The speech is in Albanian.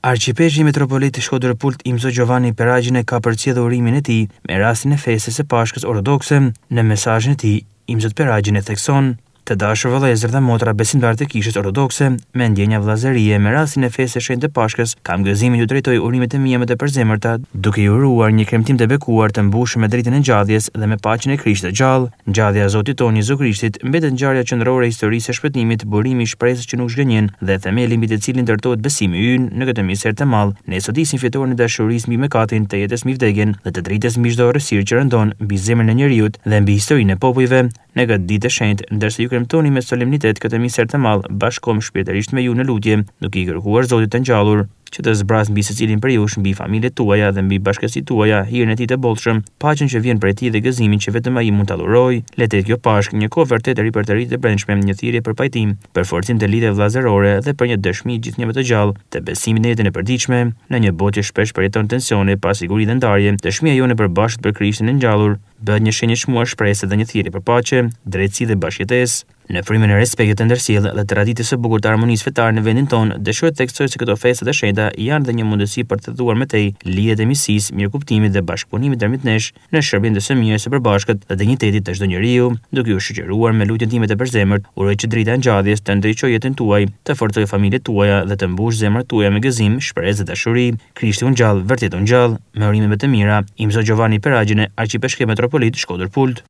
Arqipeshkvi Metropolit Shkodër-Pult Imzot Giovanni Peragine ka përcjellë urimin e tij me rastin e festës së Pashkës Ortodokse. Në mesazhin e tij, Imzot Peragine thekson, Të dashur vëllezër dhe motra besimtarë të Kishës Ortodokse, me ndjenja vëllazërie me rastin e festës së shenjtë të Pashkës, kam gëzimin t'ju drejtoj urimet e mia më të përzemërta, duke ju uruar një kremtim të bekuar të mbushur me dritën e ngjalljes dhe me paqen e Krishtit të gjallë. Ngjallja e Zotit tonë Jezu Krishtit mbetet ngjarja qendrore e historisë së shpëtimit, burimi i shpresës që nuk zhgënjen dhe themeli mbi të cilin ndërtohet besimi ynë në këtë mister të madh. Ne sodisim fitoren e dashurisë mbi mëkatin, të jetës mbi vdekjen dhe të dritës mbi çdo errësirë që rëndon mbi zemrën e njeriut dhe mbi historinë e popujve. Në këtë ditë të shenjtë, ndërsa ju kremtoni me solemnitet këtë mister të madh, bashkohem shpirtërisht me ju në lutje, duke i kërkuar Zotit të ngjallur, që të zbrasë mbi secilin prej jush, mbi familjet tuaja dhe mbi bashkësitë tuaja hirin e Tij të bollshëm, paqen që vjen prej Tij dhe gëzimin që vetëm Ai mund ta dhurojë. Le të jetë kjo Pashkë një kohë vërtet e ripërtëritje të brendshme, një thirrje për pajtim, për forcim të lidhjeve vëllazërore dhe për një dëshmi gjithnjë më të gjallë të besimit në jetën e përditshme. Në një botë që shpesh përjeton tensione, pasiguri dhe ndarje, dëshmia jonë e përbashkët për Krishtin e ngjallur bëhet një shenjë e çmuar shprese dhe një thirrje për paqe, drejtësi dhe bashkëjetesë. Në frymën e respektit të ndërsjellë dhe traditës së bukur të harmonisë fetare në vendin tonë, dëshiroj të theksoj se këto festa të shenjta janë dhe një mundësi për të thelluar më tej lidhjet e miqësisë, mirëkuptimit dhe bashkëpunimit ndërmjet nesh në shërbim të së mirës së përbashkët dhe dinjitetit të çdo njeriu. Duke ju shoqëruar me lutjen time të përzemërt, uroj që drita e ngjalljes të ndriçojë jetën tuaj, të forcojë familjet tuaja dhe të mbushë zemrat tuaja me gëzim, shpresë dhe dashuri. Krishti u ngjall, vërtet u ngjall. Me urimet më të mira, Imzot Giovanni Peragine, Arqipeshkev Metropolit, Shkodër Pult.